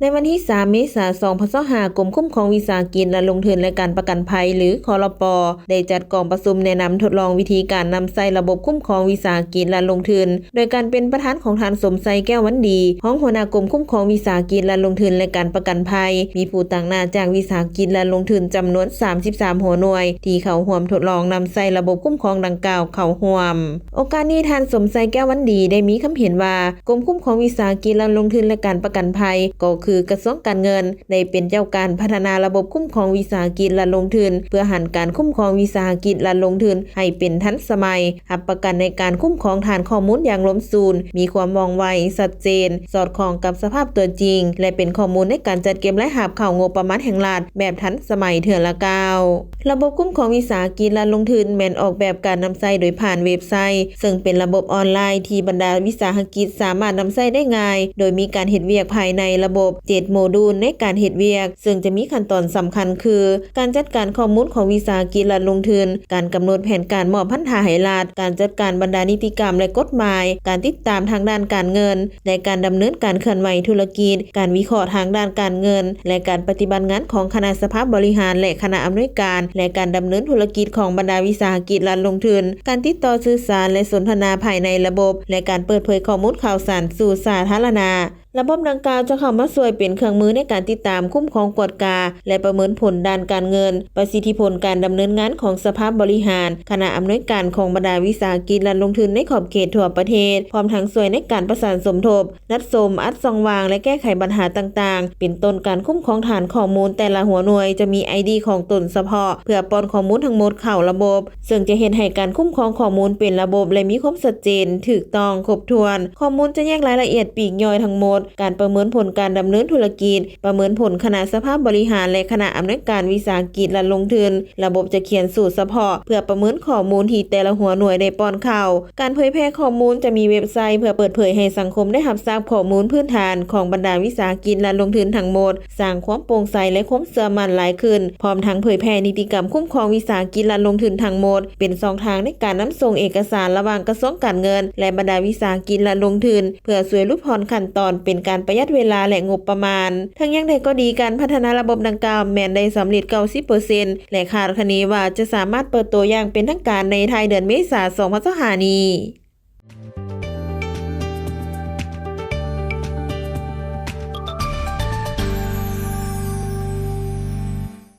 ໃນວັນທີສາມ ເມສາ ສອງພັນຊາວຫ້າ ກົມຄຸ້ມຄອງວິສາຫະກິດ ແລະ ລົງທຶນ ແລະ ການປະກັນໄພ ຫຼື ຄລປ ໄດ້ຈັດກອງປະຊຸມແນະນຳທົດລອງວິທີການນຳໃຊ້ລະບົບຄຸ້ມຄອງວິສາຫະກິດ ແລະ ລົງທຶນ ໂດຍການເປັນປະທານຂອງທ່ານ ສົມໄຊ ແກ້ວວັນດີ ຮອງຫົວໜ້າກົມຄຸ້ມຄອງວິສາຫະກິດ ແລະ ລົງທຶນ ແລະ ການປະກັນໄພ, ມີຜູ້ຕາງໜ້າຈາກວິສາຫະກິດ ແລະ ລົງທຶນຈຳນວນ ສາມສິບສາມຫົວໜ່ວຍ ທີ່ເຂົ້າຮ່ວມທົດລອງນຳໃຊ້ລະບົບຄຸ້ມຄອງດັ່ງກ່າວເຂົ້າຮ່ວມ. ໂອກາດນີ້ ທ່ານ ສົມໄຊ ແກ້ວວັນດີ ໄດ້ມີຄຳເຫັນວ່າ ກົມຄຸ້ມຄອງວິສາຫະກິດ ແລະ ລົງທຶນ ແລະ ການປະກັນໄພ ກໍຄືກະຊວງການເງິນ ໄດ້ເປັນເຈົ້າການພັດທະນາລະບົບຄຸ້ມຄອງວິສາຫະກິດ ແລະ ລົງທຶນ ເພື່ອຫັນການຄຸ້ມຄອງວິສາຫະກິດ ແລະ ລົງທຶນໃຫ້ເປັນທັນສະໄໝ, ຮັບປະກັນໃນການຄຸ້ມຄອງຖານຂໍ້ມູນຢ່າງລົມສູນ, ມີຄວາມວ່ອງໄວ, ຊັດເຈນ, ສອດຄ່ອງກັບສະພາບຕົວຈິງ ແລະ ເປັນຂໍ້ມູນໃນການຈັດເກັບລາຍຮັບເຂົ້າງົບປະມານແຫ່ງລັດແບບທັນສະໄໝເທື່ອລະກ້າວ. ລະບົບຄຸ້ມຄອງວິສາຫະກິດ ແລະ ລົງທຶນ ແມ່ນອອກແບບການນຳໃຊ້ໂດຍຜ່ານເວັບໄຊ ເຊິ່ງເປັນລະບົບອອນລາຍທີ່ບັນດາວິສາຫະກິດສາມາດນຳໃຊ້ໄດ້ງ່າຍ, ໂດຍມີການເຮັດວຽກພາຍໃນລະບົບເຈັດໂມດູນໃນການເຮັດວຽກ, ເຊິ່ງຈະມີຂັ້ນຕອນສຳຄັນຄື ການຈັດການຂໍ້ມູນຂອງວິສາຫະກິດ ແລະ ລົງທຶນ, ການກຳນົດແຜນການມອບພັນທາໃຫ້ລັດ, ການຈັດການບັນດານິຕິກຳ ແລະ ກົດໝາຍ, ການຕິດຕາມທາງດ້ານການເງິນ ແລະ ການດຳເນີນການເຄື່ອນໄຫວທຸລະກິດ, ການວິເຄາະທາງດ້ານການເງິນ ແລະ ການປະຕິບັດງານຂອງຄະນະສະພາບໍລິຫານ ແລະ ຄະນະອຳນວຍການ ແລະ ການດຳເນີນທຸລະກິດຂອງບັນດາວິສາຫະກິດລັດລົງທຶນ, ການຕິດຕໍ່ສື່ສານ ແລະ ສົນທະນາພາຍໃນລະບົບ ແລະ ການເປີດເຜີຍຂໍ້ມູນຂ່າວສານສູ່ສາທາລະນະ. ລະບົບດັ່ງກ່າວຈະເຂົ້າມາຊ່ວຍເປັນເຄື່ອງມືໃນການຕິດຕາມ, ຄຸ້ມຄອງ, ກວດກາ ແລະ ປະເມີນຜົນດ້ານການເງິນ, ປະສິດທິຜົນການດຳເນີນງານຂອງສະພາບໍລິຫານ, ຄະນະອຳນວຍການຂອງບັນດາວິສາຫະກິດລັດລົງທຶນໃນຂອບເຂດທົ່ວປະເທດ, ພ້ອມທັງຊ່ວຍໃນການປະສານສົມທົບ, ນັດສົມ, ອັດຊ່ອງວ່າງ ແລະ ແກ້ໄຂບັນຫາຕ່າງໆ ເປັນຕົ້ນການຄຸ້ມຄອງຖານຂໍ້ມູນແຕ່ລະຫົວໜ່ວຍຈະມີ ໄອດີ ຂອງຕົນສະເພາະ ເພື່ອປ້ອນຂໍ້ມູນທັງໝົດເຂົ້າລະບົບ, ເຊິ່ງຈະເຮັດໃຫ້ການຄຸ້ມຄອງຂໍ້ມູນເປັນລະບົບ ແລະ ມີຄວາມຊັດເຈນ, ຖືກຕ້ອງ, ຄົບຖ້ວນ. ຂໍ້ມູນຈະແຍກລາຍລະອຽດປີກຍ່ອຍທັງໝົດ, ການປະເມີນຜົນການດຳເນີນທຸລະກິດ, ປະເມີນຜົນຄະນະສະພາບໍລິຫານ ແລະ ຄະນະອຳນວຍການວິສາຫະກິດລັດລົງທຶນ. ລະບົບຈະຂຽນສູດສະເພາະເພື່ອປະເມີນຂໍ້ມູນທີ່ແຕ່ລະຫົວໜ່ວຍໄດ້ປ້ອນເຂົ້າ. ການເຜີຍແຜ່ຂໍ້ມູນຈະມີເວັບໄຊເພື່ອເປີດເຜີຍໃຫ້ສັງຄົມໄດ້ຮັບຊາບຂໍ້ມູນພື້ນຖານຂອງບັນດາວິສາຫະກິດລັດລົງທຶນທັງໝົດ, ສ້າງຄວາມໂປ່ງໃສ ແລະ ຄວາມເຊື່ອໝັ້ນຫຼາຍຂຶ້ນ, ພ້ອມທັງເຜີຍແຜ່ນິຕິກຳຄຸ້ມຄອງວິສາຫະກິດລັດລົງທຶນທັງໝົດ, ເປັນຊ່ອງທາງໃນການນຳສົ່ງເອກະສານລະຫວ່າງກະຊວງການເງິນ ແລະ ບັນດາວິສາຫະກິດລັດລົງທຶນ ເພື່ອຊ່ວຍຫຼຸດຜ່ອນຂັ້ນຕອນ, ເປັນການປະຢັດເວລາ ແລະ ງົບປະມານ. ເຖິງຢ່າງໃດກໍດີ, ການພັດທະນາລະບົບດັ່ງກ່າວແມ່ນໄດ້ສຳເລັດເກົ້າສິບເປີເຊັນ ແລະ ຄາດຄະເນວ່າຈະສາມາດເປີດໂຕຢ່າງເປັນທາງການໃນທ້າຍເດືອນເມສາ ສອງພັນຊາວຫ້ານີ້.